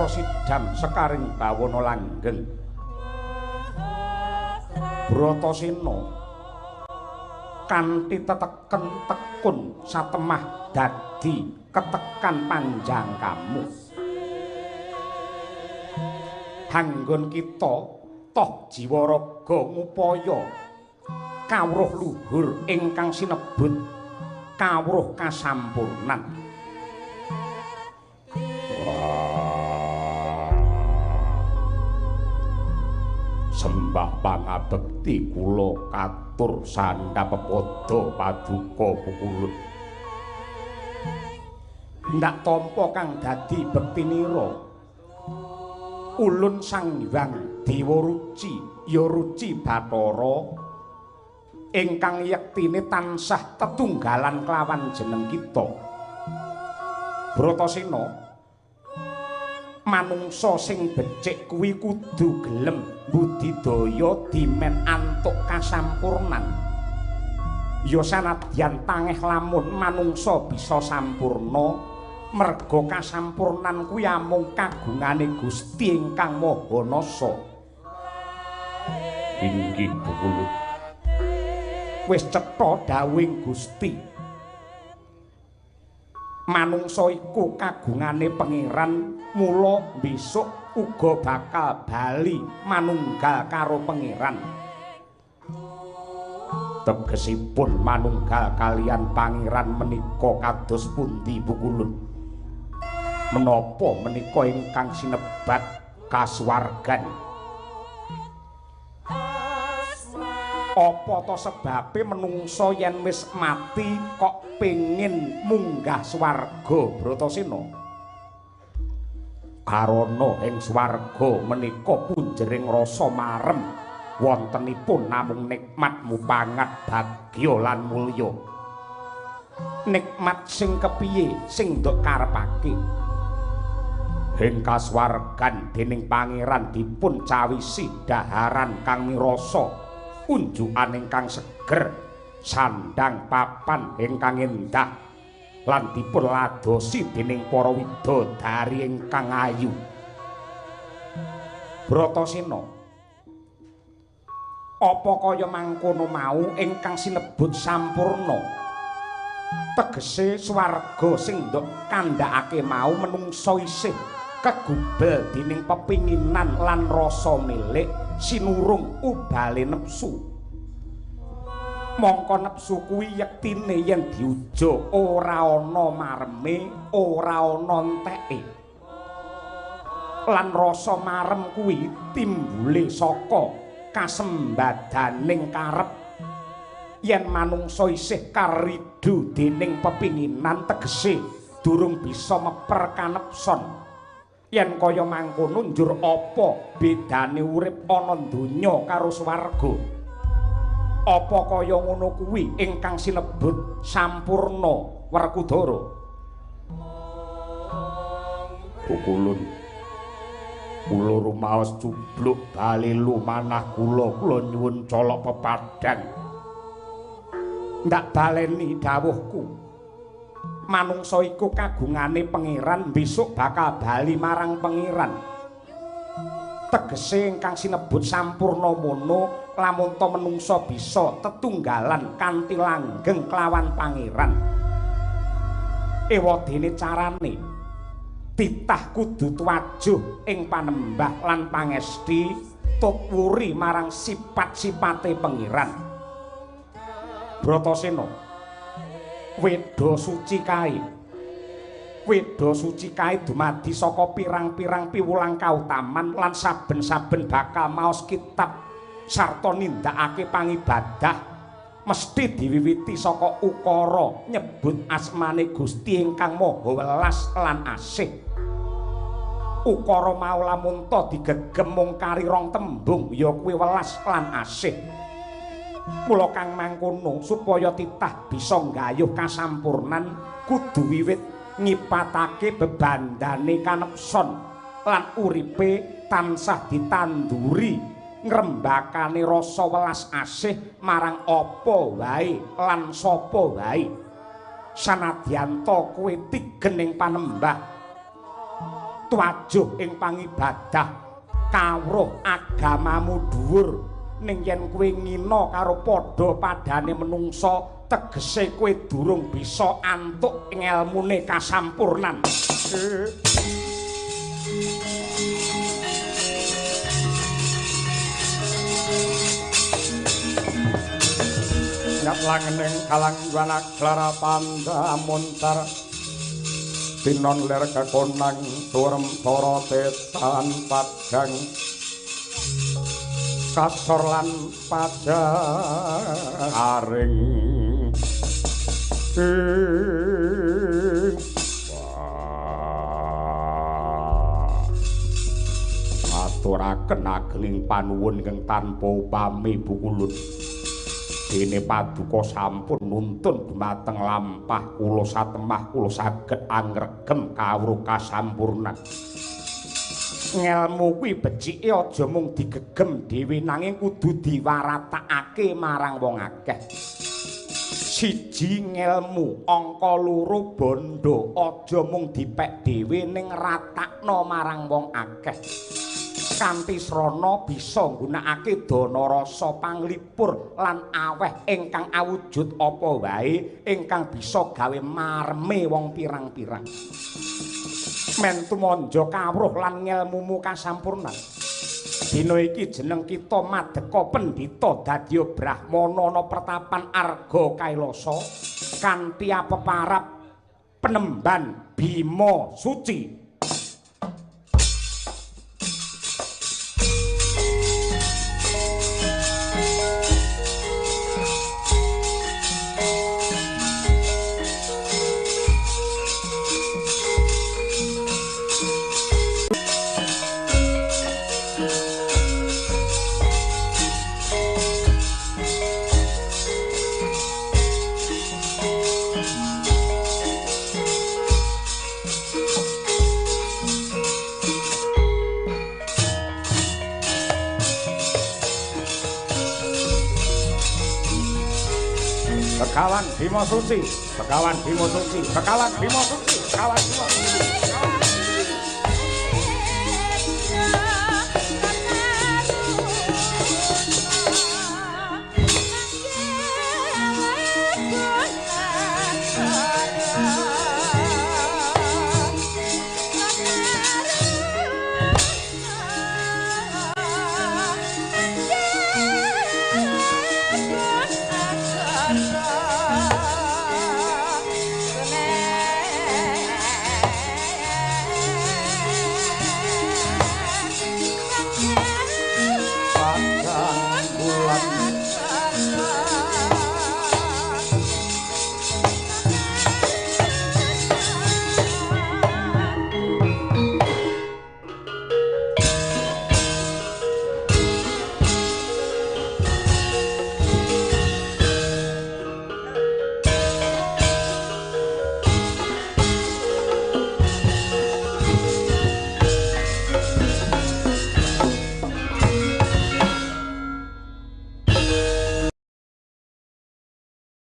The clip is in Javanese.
Bathara Sidam sekaring bawana langgeng. Bratasena kanthi teteken tekun satemah dadi ketekan panjang kamu. Hanggon kita toh jiwa raga ngupaya kawruh luhur ingkang sinebut kawruh kasampurnan. Sembah pangabekti kula katur sandhapepada paduka pukulun. Ndak tampa kang dadi bektinira. Ulun Sang Hyang Dewa Ruci ya Ruci Bathara ingkang yektine tansah tetunggalan kelawan jeneng kita. Bratasena, manungsa sing becik kuwi kudu gelem budidaya dimen antuk kasampurnan. Ya sanadyan tangeh lamun manungsa bisa sampurna, merga kasampurnan kuwi amung kagungane Gusti ingkang Maha Nasa. Inggih Pukulut. Wis cetha dawuhing Gusti. Manungsa iku kagungane Pangeran, mula besok uga bakal bali manunggal karo Pangeran. Tegesipun manunggal kalian Pangeran menika kados pundi Pukulun? Menapa menika ingkang sinebat kasuwargan? Apa to sebabe menungsa yen wis mati kok pengin munggah swarga, Bratasena? Karana ing swarga menika punjering rasa marem, wontenipun namung nikmat mupangat bagya lan mulya. Nikmat sing kepiye sing ndok karepake? Ing kasuwargan dening Pangeran dipun cawisi daharan kang mirasa, unjukan ingkang seger, sandang papan ingkang endah, lan dipun ladosi dening para widodari ingkang ayu. Bratasena, apa kaya mangkono mau ingkang sinebut sampurna? Tegese swarga sing ndok kandhakake mau menungsa isih kegubel dening pepinginan lan rasa milik sinurung ubale nepsu. Mongko nepsu kuwi yektine yen diuja ora ana mareme, ora ana enteke. Lan rasa marem kuwi timbule saka kasembadaning karep. Yen manungsa isih karidu dening pepinginan, tegese durung bisa meper kanepson. Yen kaya mangkono njur apa bedane urip ana donya karo swarga? Apa kaya ngono kuwi ingkang sinebut sampurna, Werkudara? Pukulun, kula rumaos cubluk balilu manah kula, kula nyuwun colok pepadang. Ndak baleni dawuhku. Manungsa iku kagungane Pangeran, besok bakal bali marang Pangeran. Tegese ingkang sinebut sampurna mono lamun ta menungsa bisa tetunggalan kanthi langgeng kelawan Pangeran. Ewadene carane titah kudu tuwajuh ing panembah lan pangesti tut wuri marang sifat-sifate Pangeran. Bratasena, Weda suci kae, Weda suci kae dumadi saka pirang-pirang piwulang kautaman lan saben-saben bakal maos kitab sarta nindakake pangibadah mesti diwiwiti saka ukara nyebut asmane Gusti ingkang Maha Welas lan Asih. Ukara mau lamun ta digegem mung kari rong tembung ya kuwi welas lan asih. Mula kang mangkono supaya titah bisa nggayuh kasampurnan kudu wiwit ngipatake bebandane kanepson lan uripe tansah ditanduri ngrembakane rasa welas asih marang apa wae lan sapa wae. Sanadyan ta kowe tigen ing panembah Tuwajuh ing pangibadah kawruh agamamu dhuwur, ning yen kowe ngina karo padha padane menungsa, tegese kowe durung bisa antuk ngelmune kasampurnan. Nyat langening kalang wana klara pandamuntar tinon ler kekonang turem tara tetan padang kasor lan pajaring. Aturaken agenging panuwun ingkang tanpa upami Bukulun. Dene paduka sampun nuntun dumateng lampah kula satemah kula saged angregem kawruh kasampurnan. Ngelmu kuwi becike aja mung digegem dhewe nanging kudu diwaratakake marang wong akeh. Siji ngelmu, angka loro bondo, aja mung dipek dhewe ning ratakno marang wong akeh. Kanthi srana bisa nggunakake dana rasa panglipur lan aweh ingkang awujud apa wae ingkang bisa gawe marme wong pirang-pirang. Men tumanja kawruh lan ngelmumu kasampurnan. Dina iki jeneng kita madeka pendhita dadi brahmana ana pertapan Arga Kailasa kanthi apeparap penemban Bima Suci. Begawan Bima Suci, Begawan Bima Suci, Begawan Bima Suci, Begawan Bima Suci.